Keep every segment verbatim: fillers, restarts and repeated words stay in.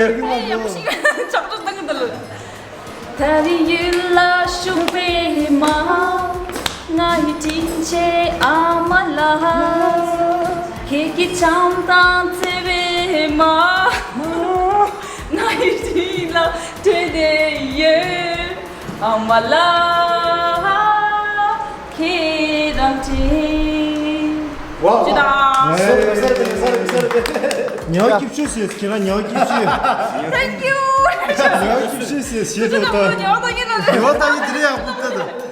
ཡག་པོ་ཞིག་ཆགས་སྤྲོ་བཏང་གི་འདུག་ལ། ད་རེས་ཡུལ་ལ་ཤུག་པའི་མ། ང་ཡི་དྲིན་ཆེ་ཨ་མ་ལགས། བརྩེ་བའི་མ། ང་ཡི་རིགས་ལ་སྤྲད་དེ་ཡོད། ཨ་མ་ལགས་ཁྱེད་རང་དྲན། ཝའོ། ཇི་ལྟར། ཉི་ཧོང་སྐྱིད་ཤོད་ཟེར། ཁྱེད་རང་ཉི་ཧོང་སྐྱིད་ཤོད། Thank you. ཉི་ཧོང་སྐྱིད་ཤོད་ཟེར། ཞེས་དྲིས་དང་། ཉི་ཧོང་ཏང་ཡིན་ནོ། ཉི་ཧོང་ཏང་ཡིན། དེ་རིང་ཡག་པོ་ལྟ་དང་། དེ་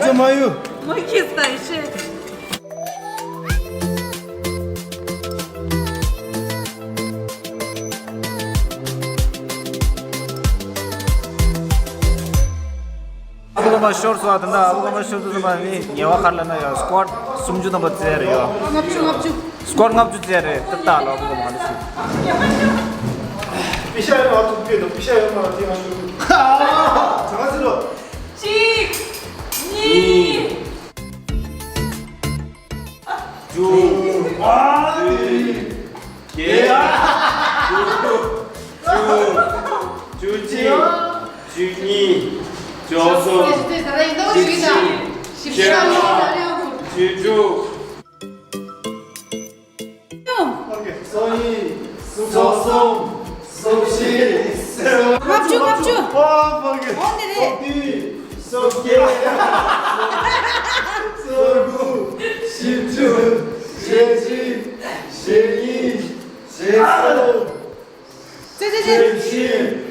ཚོ་མ་ཡོད། ཨ་ཁུ་ལོ་མ་ཤོར་སོང་། ད་ལྟ་ཨ་ཁུ་ལོ་མ་ཤོར་དུས་ཙམ་པ་ནི་ཉེ་བ་ག་རེ་ལབ་ན་ཡང་སི་ཀོ་ཝཊ་སུམ་ཅུ་ཐམ་པ་རྩེ་ཡ་རེད་ཡོད། ལྔ་བཅུ། ལྔ་བཅུ། སི་ཀོ་ཝཊ་ལྔ་བཅུ་རྩེ་ཡ་རེད། ཏག་ཏག་ལོ་ཨ་ཁུ་ལོ་མ་ལ་སི། པི་ཤ་ཡོད་མ་ཐུག་གི་འདུག་པི་ཤ་ཡོད་མ་ཐུག་ང་ཤོར། ག་ཚོད་ལོ། གཅིག་གཉིས། བཅུ། བརྒྱད། བཅུ་གཅིག་བཅུ་གཉིས། བཅུ་གསུམ། བཅུ་བཞི། བཅུ་དྲུག་སོ་གཉིས། སོ་གསུམ། སོ་བཞི། ལྔ་བཅུ། ལྔ་བཅུ། ཨོ་དེ་རེད། སོ་བདུན། སོ་བརྒྱད། སོ་དགུ། བཞི་བཅུ། ཞེ་གཅིག་ཞེ་གཉིས། ཞེ་གསུམ། ཙེ་ཙེ་ཙེ། ཞེ་བཞི།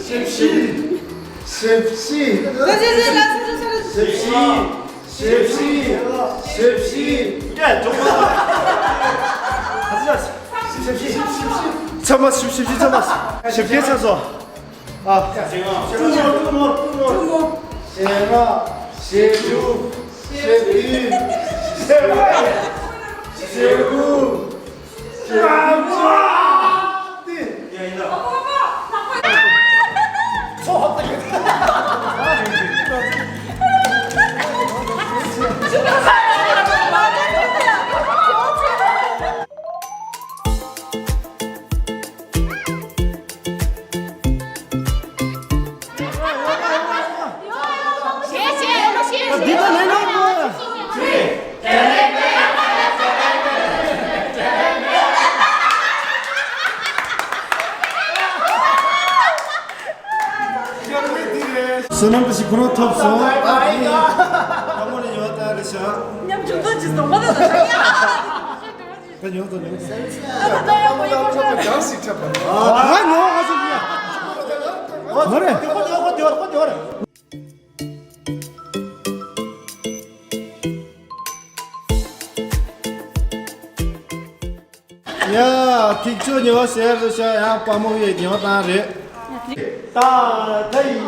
ཞེ་བཞི། ཞེ་བཞི། ཞེ་བཞི། ཙེ་ཙེ་ཙེ། ལ་ས་རུ་ས་རུ། ཞེ་བཞི། ཞེ་བཞི། ཞེ་བཞི། ཡ་ཇོ། ཞེ་བཞི། ཞེ་བཞི། ཚང་མ་ཞེ་བཞི། ཞེ་བཞི། ཚང་མ་ཞེ་བརྒྱད་ཚར་སོང་། ཨ། བཅུ་མོ། བཅུ་མོ། བཅུ་མོ། བཅུ་མོ། ཞེ་ལྔ། ཞེ་དྲུག་ཞེ་བདུན། ཞེ་དགུ། ཞེ་དགུ། ཞེ་ལྔ། ཚོ་ཧོབ་ཏེ། བསོད་ནམས་དེ་ཞིག་ཁོ་རང་ཐོབ་སོང་། ཨ་ནི་དང་པོ་ནས་ཡོད་ད་རེད་ཤག་ཉམ་ཆུང་ཚོ་ཅིག་སོང་བ་ད་ད་ཤག་ཡ། ད་ཉོ་ད་ཉོ། ཨ་ད་ད་ཡོང་གོ་ཡོང་གོ། ད་ཉོ་ང་ཚོ་ཉོ། ཨ་རེད། དེ་ཁོ་དེ་ཁོ་དེ་ཁོ་དེ་རེད། ཡ། ཐིག་ཆོ་ཉོ་ཟེར་རུ་ཤ་ཡང་དཔའ་མོ་ཡི་ཉོ་སྟངས་རེད། ད་ད་ཡིན།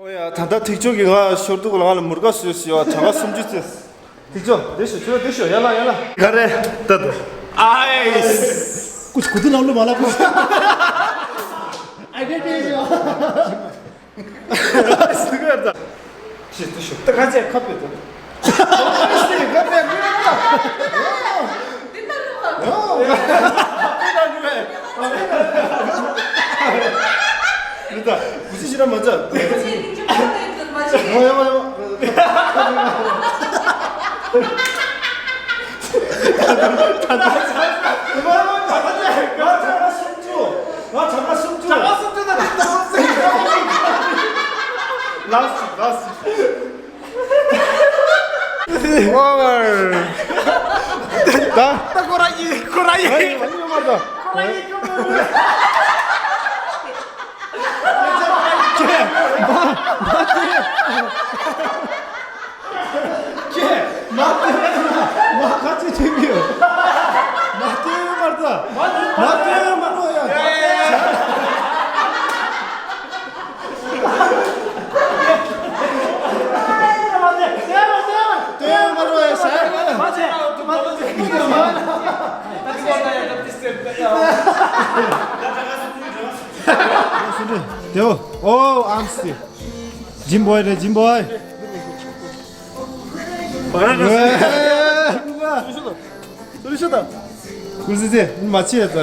ཨོ་ཡ། ད་ལྟ་ཐིག་ཆོ་གིས་ང་ཤོར་དུས་ང་ལ་མུར་ག་བཟོས་ཟེར་བ། གྲངས་ཀ་སུམ་ཅུ་བརྩེས། ཐིག་ཆོ་འདི་ཤོ། ཁྱོད་འདི་ཤོ། ཡ་ལ་ཡ་ལ། ག་རེ་ད་དུ། ཨའི། ཀུ་ཀུ་དུ་ནང་ལུ་མ་ལ་ཀུ། ཨའི་དེ་དེ་ཤོ། སི་ཀར་ད། ཤི་དུ་ཤོ། ད་ག་ཚད་ཁ་པེ་ད། ཤི་ཁ་པེ་ཀུ་ཡ་ད། འདི་ད་ལུ་བ། འདི་ད། ཀུ་ཤི་ཤི་ར་མ་ཚ། ཡ་ཡ་ཡ། ལགས་སོ། ལགས་སོ། ཨོ་ཝར། ད་ད་ཁོ་ར་ཡིན། ཁོ་ར་ཡིན། ཁོ་ར་ཡིན། ཁོ་ར་ཡིན། དེའོ། ཨོ། ཨམ་སི། ཇིམ་བོའི་རེད། ཇིམ་བོའི། ཀུ་སི་ཙེ་མ་ཆེ་ད།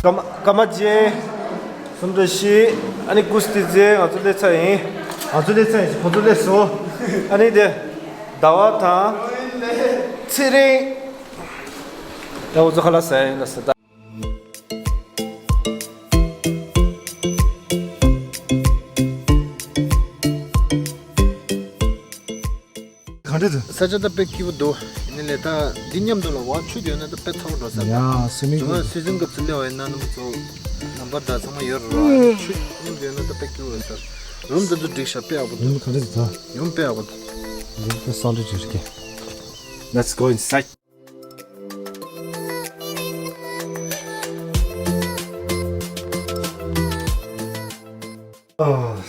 ཀ་མ་ཀ་མ་ཅན། སུམ་ཅུ་བཞི། ཨ་ནི་ཀུ་སི་ཙེ། ང་ཚོ་སླེབས་ཚར་ཡིན། ང་ཚོ་སླེབས་ཚར་ཡིན། ཁོ་ཚོ་སླེབས་སོང་། ཨ་ནི་དེ། ཟླ་བ་དང་། ཚེ་རིང་། ད་འུ་ཚོ་ཁ་ལག་ཟ་ཡིན་ལ་ཟ་ད། གང་འདྲ་འདུག་ས་ཆ་ད་དཔེ་སྐྱིད་པོ་འདུག་ཡིན་ནའི་ད་འདི་མཉམ་དུ་ལ་བ་ཆུ་ཡོད་ན་ད་དཔེ་ཚ་པོ་འགྲོ་ས་ཡ། སེ་མི་ད་སི་ཛན་སྐབས་སུ་སླེབས་པ་ཡིན་ན་རྣམ་པ་ཚོ་རྣམ་པ་ད་ཚང་མ་ཡོད་རེད་བ། ཆུ་མཉམ་དུ་ཡོད་ན་ད་དཔེ་སྐྱིད་པོ་རེད་ས། རུམ་འདི་ཚོ་འགྲིག་ཤག་དཔེ་ཡག་པོ་འདུག་ཡུམ་གང་འདྲ་འདུག་ད་ཡུམ་དཔེ་ཡག་པོ་འདུག་ཡུམ་དཔེ་སང་འདྲ་འགྲིག་རེད་ཀྱི། Let's go inside. ཨ།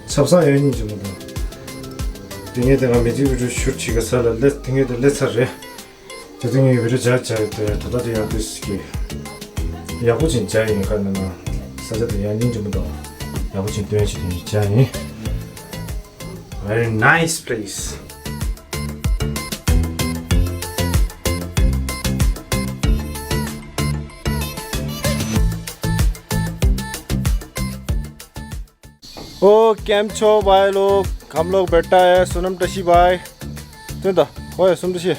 ཆབ་གསང་ཡོད་སྙིང་རྗེ་མོ་དང་། དེ་ངས་དེ་སྔ་མི་ཚེ་བི་ཌིའོ་ཤུཊ་བྱེད་ཀྱི་ས་ལ་སླེབས། དེ་ངས་དེ་སླེབས་ཚར་རེད། དེ་དེ་ངས་བི་ཌིའོ་བྱ་བྱ་ཡོད་དེ། ད་ལྟ་དེ་ཡང་དེ་ཞིག་གི་ཡག་པོ་ཅིག་བྱ་ཡིན། ག་ན་ན་ས་ཆ་དེ་ཡང་སྙིང་རྗེ་མོ་དང་ཡག་པོ་ཅིག་སྟོན་ཞིག་དེ་བྱ་ཡིན། Very nice place. ओ, केम छो भाइ लोग? हम लोग बैठा है सोनम टशी भाइ। དེ་འདྲ་ཧོ་ཡ་སུམ་ཏུ་ཤི།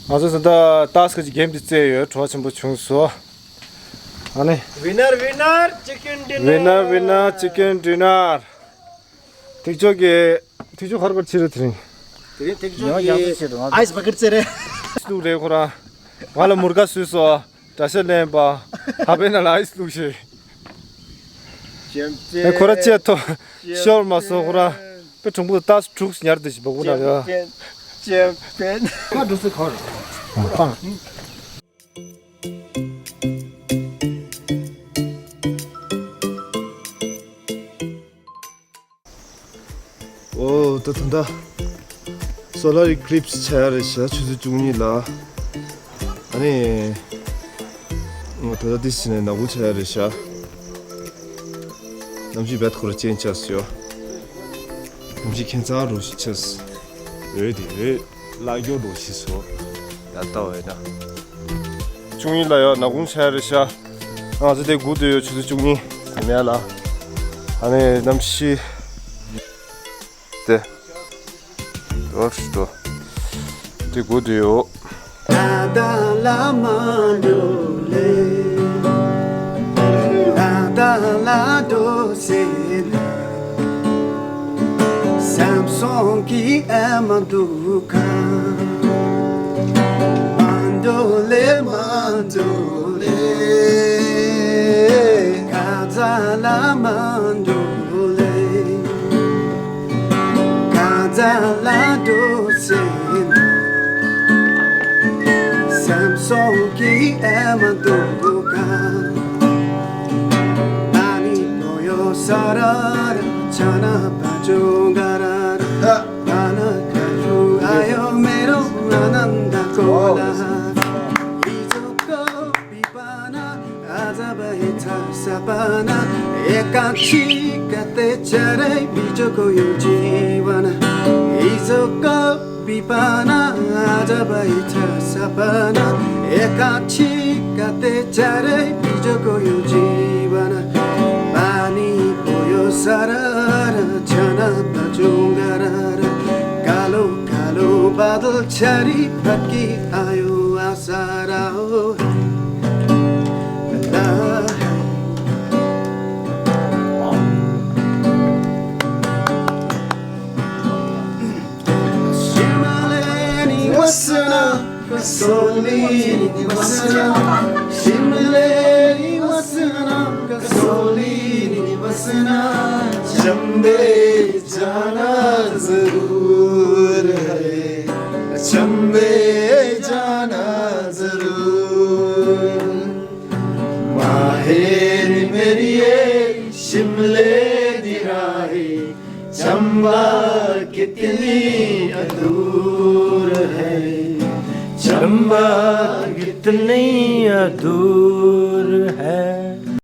ང་ཚོ་ད་ལྟ་ཏཱས་ཀི་གི་གེམ་འདི་རྩེ་ཡོད། བྲོ་བ་ཆེན་པོ་བྱུང་སོང་། ཨ་ནི། Winner, winner, chicken dinner. Winner, winner, chicken dinner. ཐིག་ཆོག་གི། ཐིག་ཆོག་ཁར་ཁར་ཕྱིར་དེ་རིང་། དེ་རིང་ཐིག་ཆོག་གི་ཨའི་སི་བྷག་གི་རྩེ་རེད། ལུག་རེད་ཁོ་རང་། ང་ལ་མུར་ག་བཟོས་སོང་། གྲྭ་ཤག་ལེན་པ། ཧ་པེ་ན་ལ་ཨའི་སི་བླུགས་ཤིག་ཅེམ་པེན། ཨེ་ཁོ་ར་ཅེ་ཐོ། ཤོར་མ་སོང་ཁོ་ར། པེ་གྲུང་པོ་ཏཱས་དྲུག་ཉར་དེ་ཞིག་བ་གུ་ན་རེ། ཅེམ་པེན། ཁ་འགྲོ་སེ་ཁར། ཨོ། ད་ད་ད། སོ་ལར་ཨི་ཀི་ལིབ་སི་ཆགས་ཡ་རེད་ཤག་ཆུ་ཚོད་བཅུ་གཉིས་ལ། ཨ་ནི། ང་ད་ལྟ་འདི་ཕྱིན་ནས་ནག་ཁུང་ཆགས་ཡ་རེད་ཤག་གནམ་གཤིས་བད་ཁོ་ར་ཅན་ཆགས་སོང་། གནམ་གཤིས་ཁྱད་མཚར་རོ་ཞིག་ཆགས། འོད་དེ་འོད་བརླག་མགྱོགས་རོ་ཞིག་སོང་། ད་ལྟ་བས་ན། བཅུ་གཉིས་ལ་ཡོད་ནག་ཁུང་ཆགས་ཡ་རེད་ཤག་ང་ཚོ་དེ་སྒུག་བསྡད་ཡོད་ཆུ་ཚོད་བཅུ་གཉིས་ཟིན་ཡ་ལ། ཨ་ནི་གནམ་གཤིས། དེ། དོ་དོ། དེ་དགོས་དུ་ཡོད། चंबा कितनी अदूर है, चंबा कितनी अदूर है।